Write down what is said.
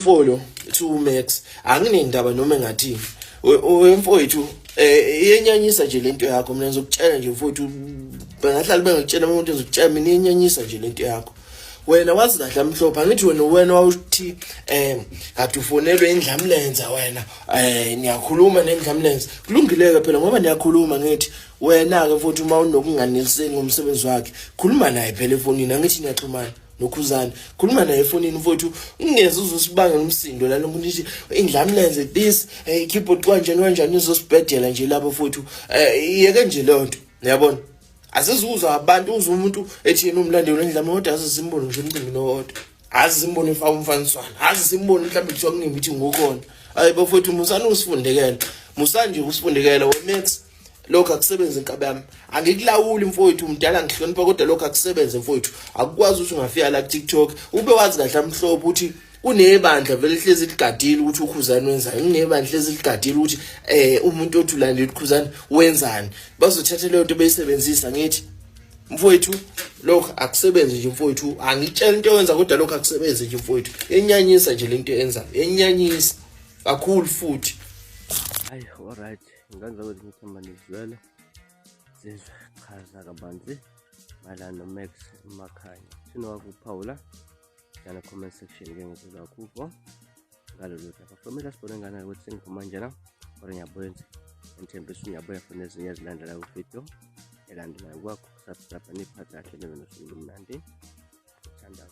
Follow 2 Max, anginendaba noma engathini wemfowethu. Iyenyanyisa nje lento yakho. Mina ngizokutshela nje, mfowethu, bengahlali bengikutshela umuntu, ngizokutshela mina, iyenyanyisa nje lento yakho. Wena wazi kahle amhlophe, angithi wena wawuthi kade ufonelwe indlamlenza wena, niyakhuluma nendlamlenza. Kulungileke phela ngoba niyakhuluma. Ngithi wena ke futhi, uma unokunganeliseki ngomsebenzi wakhe, khuluma naye phela efonini. Angithi niyaxhumana noKhuzani? Khuluma naye efonini, mfowethu. Ungeze uzosibangela umsindo la lokhu nithi indlamlenze this, keyboard kanjani kanjani, izosibhedela nje lapho, mfowethu. Yeke nje leyo nto, uyabona, asizuzwa abantu. Uzwa umuntu ethi yena umlandeli wendlame, kodwa azizimbone nje umcimbi nowodwa, azizimbone efaka umfaniswano, azizimbone mhlawumbe kuthiwa kune-meeting okhona. Hayi bafowethu, musani usifundekela, musani nje usifundekela. Wemax, lokho akusebenzi, inkabi yami. Angikulawuli, mfowethu, umdala, ngihlonipha, kodwa lokho akusebenze, mfowethu. Akukwazi ukuthi ungafika la ku-TikTok ube wazi kahle amhlophe ukuthi kunebandla vele hlezi ligadile ukuthi uKhuzani wenzani, kunebandla hlezi ligadile ukuthi umuntu othi ulandela uKhuzani wenzani. Bazothatha leyo nto beyisebenzisa. Ngithi mfowethu, lokho akusebenzi nje, mfowethu. Angitshela into oyenza, kodwa lokho akusebenzi nje, mfowethu. Enyanyisa nje lento yenza, enyanyisa kakhulu futhi. Hayi, alright, ngenza ukuthi ngithemba nizwele sizwe chaza kabanzi mayelana noMax Makhanya. Thina wakuphawula njalo comment section ke ngizwe kuvo ngalolu daba. From la sibone ngana ukuthi sengiphuma njena, kodwa ngiyabuya, ngithembisa ngiyabuya futhi nezinye ezilandelayo video elandelayo. Kwakho subscribe, niphathe kahle, nibe nosuku olumnandi. Uthanda.